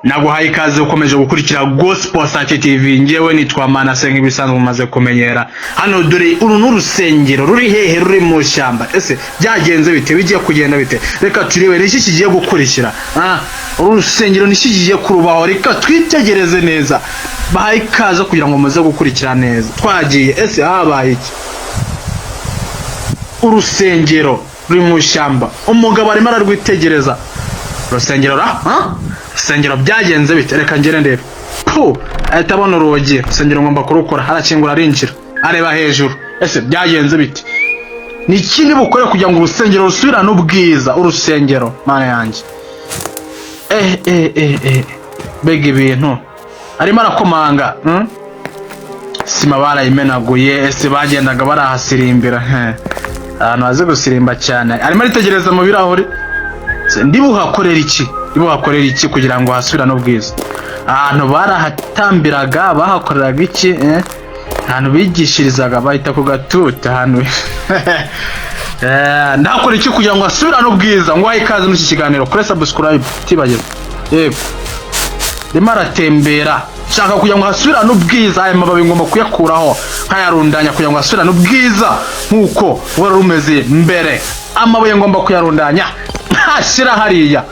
Naguhaye ikaze ukomeje gukurikira Gospel Sake TV. Njyewe nitwa Manase, nk'ibisanzwe mumaze kumenyera hano. Dore uru ni urusengero ruri hehe? Ruri mu shyamba. Ese byagenze bite? Bigiye kugenda bite? Reka turebe niki kigiye gukurikira. Uru rusengero niki kigiye kurubaho? Reka twitegereze neza. Bahaye ikaze kugira ngo muze gukurikira neza. Twagiye. Ese habaye iki? Urusengero ruri mu ishyamba, umugabo arimo ararwitegereza. Urusengero ra, ha? Urusengero byagenze bite? Reka ngere ndebe. Pu, ahita abona urugi. Urusengero ngomba kurukora. Arakingura, arinjira, areba hejuru. Ese byagenze bite? Ni ikindi bukore kugira ngo urusengero rusubirane ubwiza? Urusengero, Mana yanjye, eh eh eh eh, mbega ibintu! Arimo arakomanga, Sima barayimenaguye. Ese bagendaga barahasirimbira? He, ahantu hazi gusirimba cyane. Arimo aritegereza mu birahuri. Se, ndibuhakorera iki? Ndibuhakorera iki kugira ngo hasubirane ubwiza? Ahantu barahatambiraga, bahakoreraga iki, eh? Ahantu bigishirizaga bahita ku gatuti. Ahantu ndahakora iki kugira ngo hasubirane ubwiza? Ngo wahe ikaze muri iki kiganiro, kuri subscribe tibagirwa. Yego, arimo aratembera, nshaka kugira ngo hasubirane ubwiza. Aya mababi ngomba kuyakuraho, nkayarundanya kugira ngo hasubirane ubwiza nk'uko wari rumeze mbere. Amabuye ngomba kuyarundanya, ntashyira hariya.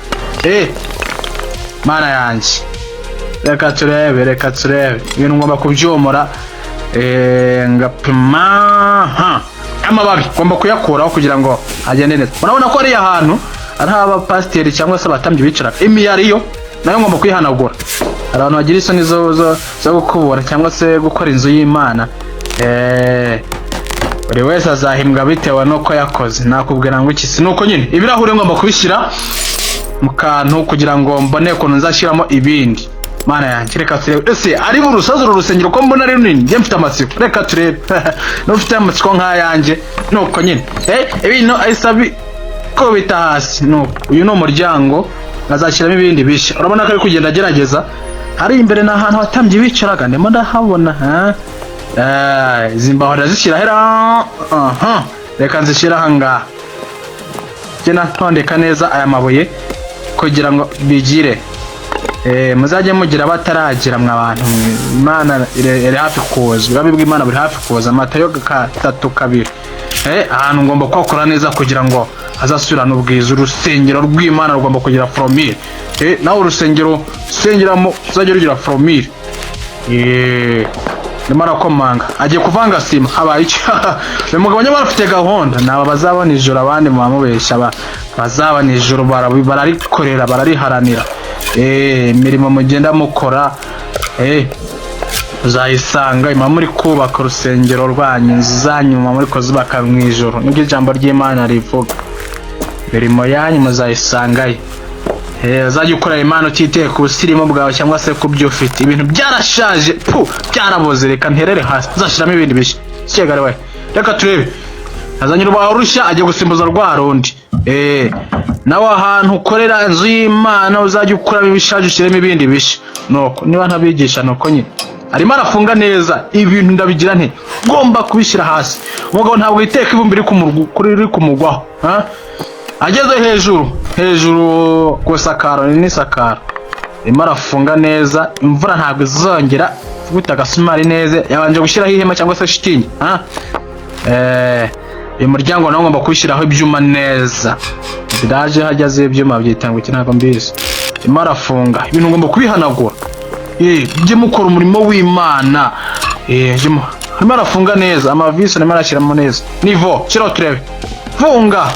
Mana yanjye, reka turebe, reka turebe. Ibintu ngomba kubyomora, ngapima. Ha, amababi ngomba kuyakuraho kugira ngo agende neza. Urabona ko ariya hantu ari abapasiteri cyangwa se abatambyi bicaraga. Imiyariyo nayo ngomba kuyihanagura. Hari abantu bagira isoni zo gukubura cyangwa se gukora inzu y'Imana. Buri wese azahembwa bitewe n'uko yakoze. Nakubwira ngo iki si nuko nyine. Ibirahure ngomba kubishyira mu kantu kugira ngo mbone ukuntu nzashyiramo ibindi. Mana yanjye, reka turebe. Ese ari burusaze uru rusengero ko mbona ari runini? Njye mfite amatsiko, reka turebe n'ufite amatsiko nk'ayanjye. Nuko nyine, ibintu ahise abikubita hasi. Nuko uyu ni umuryango, azashyiramo ibindi bishya. Urabona ko ari kugenda agerageza. Hari imbere ni ahantu abatambyi bicaraga, ndimo ndahabona, ha? Izi mbaho ndazishyira hera. Aha, reka nzishyire aha ngaha. Njye natondeka neza aya mabuye kugira ngo bigire. Muzajye mugira bataragira mwa bantu mwe. Imana iri hafi kuza, ubwami bw'Imana buri hafi kuza. Matayo 3:2. Ahantu ngomba kuhakora neza kugira ngo hazasubirane ubwiza. Urusengero rw'Imana rugomba kugira formule. Nawe urusengero usengeramo uzajya rugira formule. Ndimo arakomanga, agiye kuvanga sima. Habaye iki? Uyu mugabo nyamara afite gahunda. Ni aba bazabona ijoro, abandi mubamubeshya. Bazabona ijoro bararikorera, barariharanira. Imirimo mugenda mukora, uzayisanga muba muri kubaka urusengero rwanyu, inzu zanyu muba muri kuzubaka mu ijoro. Nibyo ijambo ry'Imana rivuga, imirimo yanyu muzayisangayo. Uzajya ukorera Imana utiteye ku busirimu bwawe cyangwa se ku byo ufite. Ibintu byarashaje, pu, byaraboze, reka nterere hasi, nzashyiramo ibindi bishya. Cyegare we, reka turebe. Azanye urubaho rushya, agiye gusimbuza rwa rundi. Nawe ahantu ukorera inzu y'Imana uzajya ukuramo ibishaje, ushyiremo ibindi bishya. Nuko niba ntabigisha, nuko nyine. Arimo arafunga neza. Ibintu ndabigira nte? Ngomba kubishyira hasi. Umugabo ntabwo yiteka ivumbi riri kumugwaho, ha? Ageze hejuru, hejuru ku isakaro, ni n'isakaro. Arimo arafunga neza, imvura ntabwo izongera gukubita agasumari neza. Yabanje gushyiraho ihema cyangwa se shitingi, ha? Uyu muryango nawo ngomba kuwushyiraho ibyuma neza. Biraje hajya ibyuma byita ngo iki? Ntabwo mbizi. Arimo arafunga. Ibintu ngomba kubihanagura. Mujye mukora umurimo w'Imana. Arimo arafunga neza amavisi, arimo arashyiramo neza nivo. Shyiraho turebe, funga.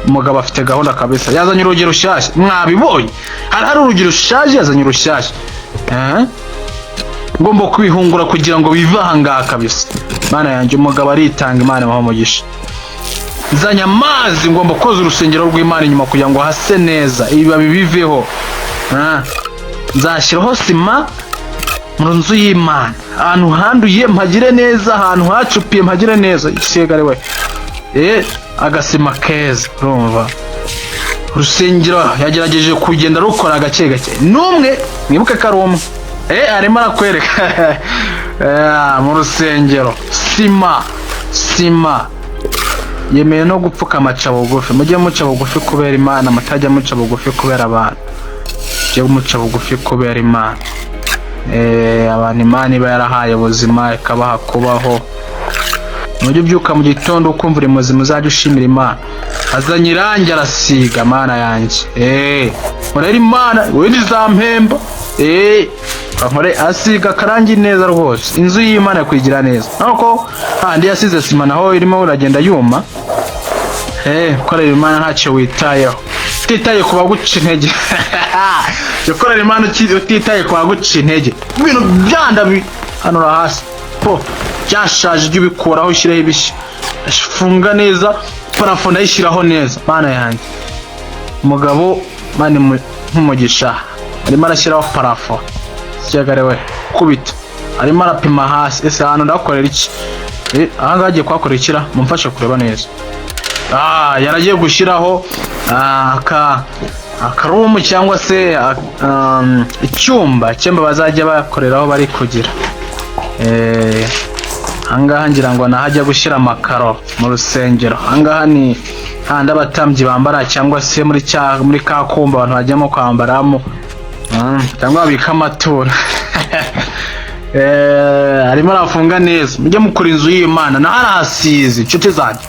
Umugabo afite gahunda kabisa. Yazanye urugi rushyashya, mwabibonye? Hari urugi rushaje, yazanye urushyashya. Ngomba kubihungura kugira ngo bive aha ngaha kabisa. Mana yanjye, umugabo aritanga, Imana imuha umugisha. Nzanye amazi, ngomba koza urusengero rw'Imana inyuma kugira ngo hase neza, ibibabi biveho. Nzashyiraho sima mu nzu y'Imana, ahantu handuye mpagire neza, ahantu hacupiye mpagire neza. Isigare we, agasima keza. Urumva urusengero yagerageje kugenda rukora gake gake. N'umwe mwibuke ko ari umwe. Arimo arakwereka mu rusengero sima, sima. Yemeye no gupfukama, aca bugufi. Mujye muca bugufi kubera Imana, mutajya muca bugufi kubera abantu. Ujye umuca bugufi kubera Imana. Abantu Imana iba yarahaye ubuzima, ikabaha kubaho. Nujya ubyuka mu gitondo ukumva uri muzima, uzajya ushimira Imana. Azanye irangi arasiga, Mana yanjye. Nkorera Imana wenda izampemba. Nkore asiga akarangi neza rwose, inzu y'Imana kuyigira neza. Nuko handi yasize sima naho irimo uragenda yuma. Korera Imana ntacyo witayeho, utitaye ku baguca intege. Gukorera Imana utitaye ku baguca intege. Ibintu byanda hanura hasi po byashaje, ujye ubikuraho ushyireho ibishya. Funga neza parafo, ndayishyiraho neza. Mana yanjye, umugabo mani nk'umugisha arimo arashyiraho parafo. Kiyagare we kubita, arimo arapima hasi. Ese ahantu ndahakorera iki? Ahangaha agiye kuhakorera ikira, mumfashe kureba neza. Yaragiye gushyiraho aka room cyangwa se icyumba bazajya bakoreraho bari kugira. Ahangaha ngira ngo naho ajya gushyira amakaro mu rusengero. Ahangaha ni handi abatambyi bambara, cyangwa se muri ka kumba abantu bajyamo kwambaramo, cyangwa babika amaturo. Arimo arafunga neza. Mujye mukora inzu y'Imana, naho arahasize. Inshuti zanjye,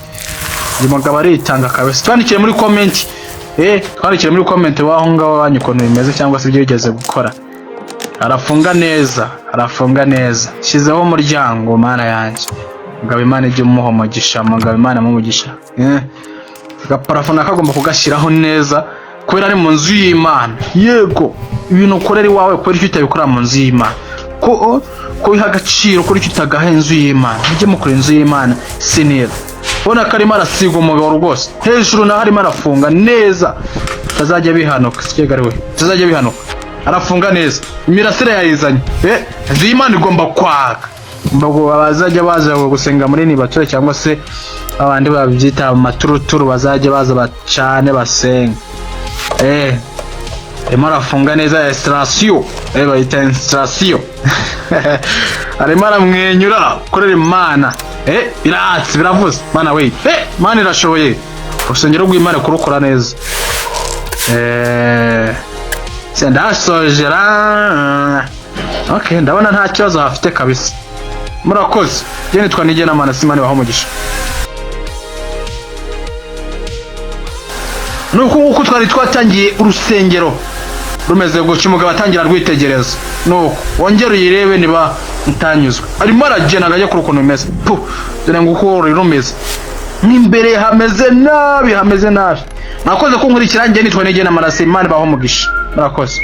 uyu mugabo aritanga kabisa. Twandikire muri comment, twandikire muri comment waho ngaho wanyu ukuntu bimeze cyangwa se ibyo wigeze gukora. Arafunga neza, arafunga neza, shyizeho umuryango. Mana yanjye, mugabo Imana ijye umuha umugisha, mugabo Imana umugisha. Agaparafo nako agomba kugashyiraho neza kubera ari mu nzu y'Imana. Yego, ibintu ukorera iwawe, kubera icyo utabikora mu nzu y'Imana? Ko wiha agaciro, kuri icyo utagaha inzu y'Imana? Mujye mukora inzu y'Imana si neza. Ubona ko arimo arasiga umugabo rwose. Hejuru naho arimo arafunga neza, atazajya bihanuka. Sikegari we, atazajya bihanuka. Arafunga neza, imirasire yayizanye. Inzu y'Imana igomba kwaka. Ngo bazajya baza gusenga muri nibature, cyangwa se abandi babyita amaturuturu, bazajya baza bacane basenga. Arimo arafunga neza installation, bayita installation. Arimo aramwenyura korera Imana. Biratse biravuze. Mana we, Mana irashoboye. Urusengero rw'Imana kurukora neza. Se ndasoje ra. Okay, ndabona nta kibazo hafite kabisa. Murakoze. Jye nitwa Nigena Mana Simani, waho umugisha. Nuko nguko twari twatangiye urusengero rumeze gutya, umugabo atangira rwitegereza. Nuko wongere uyirebe niba utanyuzwe. Arimo aragenda ngo ajye kure ukuntu bimeze. Pu, dore nguko ruri rumeze n'imbere, hameze nabi, hameze nabi. Mwakoze kunkurikira. Njye nitwa Nigena Manase, Imana ibahe umugisha. Murakoze.